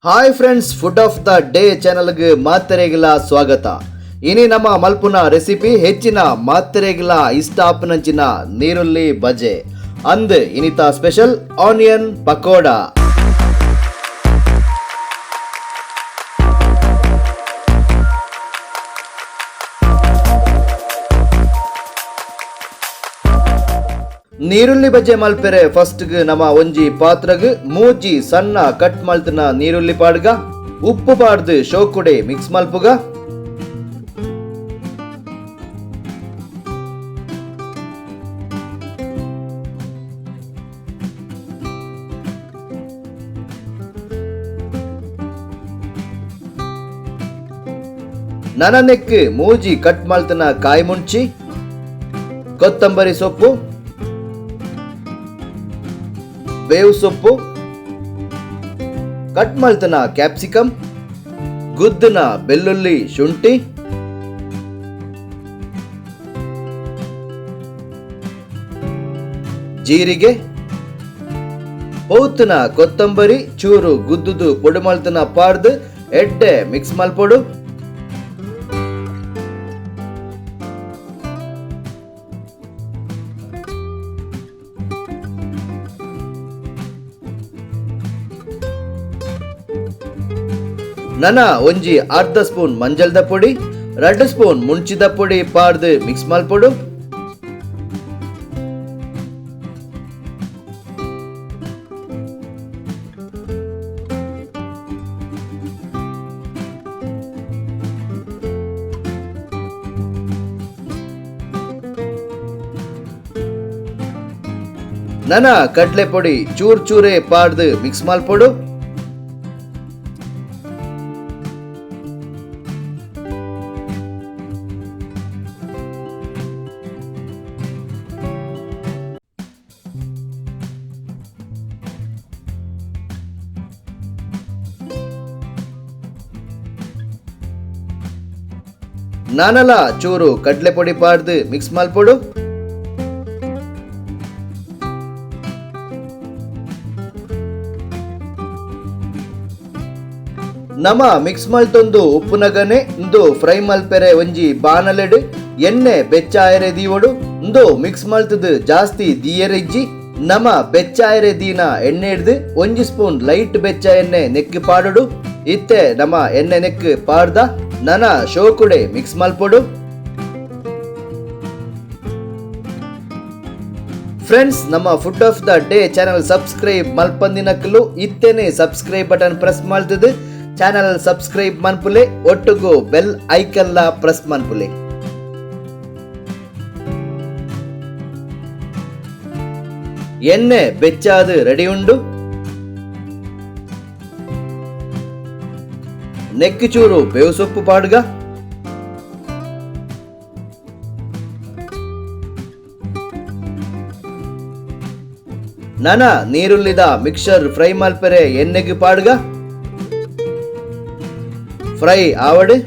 Hi friends, food of the day ಚಾನಲ್ಗೆ ಮಾತೆರೆಗಿಲ ಸ್ವಾಗತ. ಇನಿ ನಮ್ಮ ಮಲ್ಪುನ ರೆಸಿಪಿ ಹೆಚ್ಚಿನ ಮಾತೆರೆಗಿಲ ಇಷ್ಟ ಆಪುನಂಚಿನ ನೀರುಳ್ಳಿ ಬಜೆ ಅಂದ್ ಇನಿತ ಸ್ಪೆಷಲ್ ಆನಿಯನ್ ಪಕೋಡಾ. ನೀರುಳ್ಳಿ ಬಜೆ ಮಲ್ಪೆರೆ ಫಸ್ಟ್ ನಮ ಒಂಜಿ ಪಾತ್ರಗ್ ಮೂಜಿ ಸಣ್ಣ ಕಟ್ ಮಲ್ತಿನ ನೀರುಳ್ಳಿ ಪಾಡ್ಗ, ಉಪ್ಪು ಪಾಡ್ದು ಶೋಕುಡೆ ಮಿಕ್ಸ್ ಮಲ್ಪುಗ. ನನನೆಕ್ ಮೂಜಿ ಕಟ್ ಮಲ್ತಿನ ಕಾಯಿ ಮುಂಚಿ, ಕೊತ್ತಂಬರಿ ಸೊಪ್ಪು, ಬೇವು ಸೊಪ್ಪು, ಕಟ್ ಮಲ್ತಿನ ಕ್ಯಾಪ್ಸಿಕಮ್, ಗುದ್ದಿನ ಬೆಳ್ಳುಳ್ಳಿ ಶುಂಠಿ, ಜೀರಿಗೆ, ಪೌತಿನ ಕೊತ್ತಂಬರಿ ಚೂರು ಗುದ್ದುದು ಪೊಡು ಮಲ್ತಿನ ಪಾಡ್ದು ಎಡ್ಡೆ ಮಿಕ್ಸ್ ಮಲ್ಪೊಡು. ನನ ಒಂಜಿ ಅರ್ಧ ಸ್ಪೂನ್ ಮಂಜಲ್ದ ಪೊಡಿ, 2 ಸ್ಪೂನ್ ಮುಂಚಿದ ಪೊಡಿ ಪಾಡ್ದು ಮಿಕ್ಸ್ ಮಲ್ಪೊಡು. ನನ ಕಡ್ಲೆ ಪೊಡಿ ಚೂರ್ ಚೂರೆ ಪಾಡ್ದು ಮಿಕ್ಸ್ ಮಲ್ಪೊಡು. ನಾನಲ ಚೂರು ಕಡ್ಲೆ ಪೊಡಿ ಪಾಡ್ದು ಮಿಕ್ಸ್ ಮಲ್ಪೊಡು. ನಮ ಮಿಕ್ಸ್ ಮಲ್ತೊಂದು ಉಪ್ಪುನಗನೆ ಇಂದು ಫ್ರೈ ಮಲ್ಪೆರೆ ಒಂಜಿ ಬಾಣಲೆಡು ಎಣ್ಣೆ ಬೆಚ್ಚಾಯರೆ ದೀವೊಡು. ಇಂದು ಮಿಕ್ಸ್ ಮಲ್ತದು ಜಾಸ್ತಿ ದೀಯರೆಜ್ಜಿ. ನಮ ಬೆಚ್ಚಾಯರೆ ದೀನ ಎಣ್ಣೆ ಹಿಡ್ದು ಒಂಜಿ ಸ್ಪೂನ್ ಲೈಟ್ ಬೆಚ್ಚ ಎಣ್ಣೆ ನೆಕ್ಕು ಪಾಡೊಡು. ಇತ್ತೆ ನಮ ಎಣ್ಣೆ ನೆಕ್ಕು ಪಾಡ್ದ ನನ ಶೋಕುಡೆ ಮಿಕ್ಸ್ ಮಲ್ಪೊಡು. ಫ್ರೆಂಡ್ಸ್, ನಮ್ಮ food of the day channel subscribe ಮಲ್ಪಂದಿನಕ್ಲು ಇತ್ತೇನೆ ಸಬ್ಸ್ಕ್ರೈಬ್ ಬಟನ್ ಪ್ರೆಸ್ ಮಾಡ್ತದೆ. ಚಾನಲ್ ಸಬ್ಸ್ಕ್ರೈಬ್ ಮನ್ಪುಲೆ, ಒಟ್ಟುಗು ಬೆಲ್ ಐಕನ್ಲ ಪ್ರೆಸ್ ಮನ್ಪುಲೆ. ಎಣ್ಣೆ ಬೆಚ್ಚಾದು ರೆಡಿ ಉಂಡು. ನೆಕ್ಕು ಚೂರು ಬೇವು ಸೊಪ್ಪು ಪಾಡ್ಗ. ನನ ನೀರುಳ್ಳಿದ ಮಿಕ್ಸರ್ ಫ್ರೈ ಮಲ್ಪೆರೆ ಎಣ್ಣೆಗೆ ಪಾಡ್ಗ. ಫ್ರೈ ಆವಡು.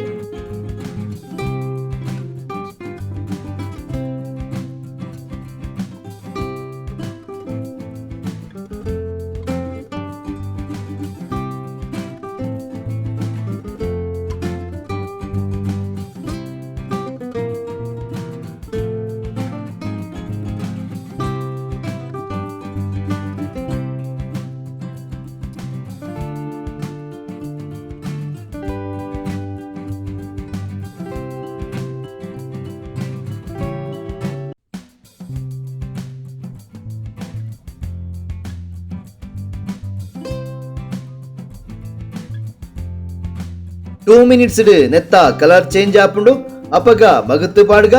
ಟೂ ಮಿನಿಟ್ಸ್ ನೆತ್ತ ಕಲರ್ ಚೇಂಜ್ ಆಪುಂಡು. ಅಪಗ ಮಗತ್ತು ಪಾಡ್ಗ.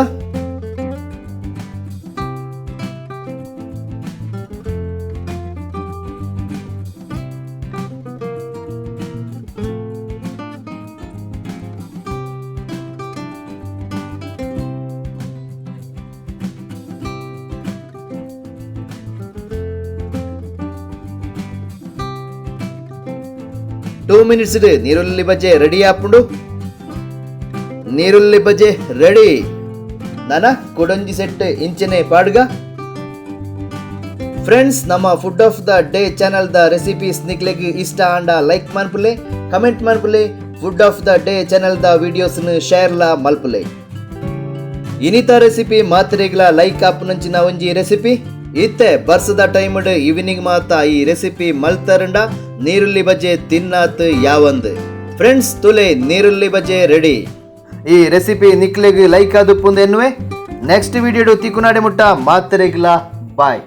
ಟೂ ಮಿನಿಟ್ಸ್ ನೀರುಳ್ಳಿ ಬಜೆ ರೆಡಿ ಆಪುಂಡು. ನೀರುಳ್ಳಿ ಬಜೆ ರೆಡಿ. ನನ ಕುಡೊಂಜಿ ಸೆಟ್ ಇಂಚನೆ ಪಾಡ್ಗ. ಫ್ರೆಂಡ್ಸ್, ನಮ್ಮ food of the day channel the recipes ನಿಕ್ಲೆಗ್ ಇಷ್ಟ ಆಂಡ ಲೈಕ್ ಮನ್ಪುಲೆ, ಕಮೆಂಟ್ ಮನ್ಪುಲೆ, food of the day channel the videos share ಲಾ ಮಲ್ಪುಲೆ. ಇನಿತ ರೆಸಿಪಿ ಮಾತ್ರೆಗ್ಲ ಲೈಕ್ ಆಪುನಂಚಿನ ಒಂಜಿ ರೆಸಿಪಿ. ಇತ್ತೆ ಬರ್ಸದ ಟೈಮ್ ಈವ್ನಿಂಗ್ ಮಾತ ಈ ರೆಸಿಪಿ ಮಲ್ತರಂಡ ನೀರುಳ್ಳಿ ಬಜೆ ತಿನ್ನಾತ್ ಯಾವಂದ್. ಫ್ರೆಂಡ್ಸ್, ತುಲೆ, ನೀರುಳ್ಳಿ ಬಜೆ ರೆಡಿ. ಈ ರೆಸಿಪಿ ನಿಕ್ಲೆಗ್ ಲೈಕ್ ಆದುಪ್ಪುಂದು ಎನ್ನುವೆ. ನೆಕ್ಸ್ಟ್ ವಿಡಿಯೋಡು ತಿಕ್ಕುನಾಡೆ ಮುಟ್ಟ ಮಾತ್ರೆಗ್ಲ ಬಾಯ್.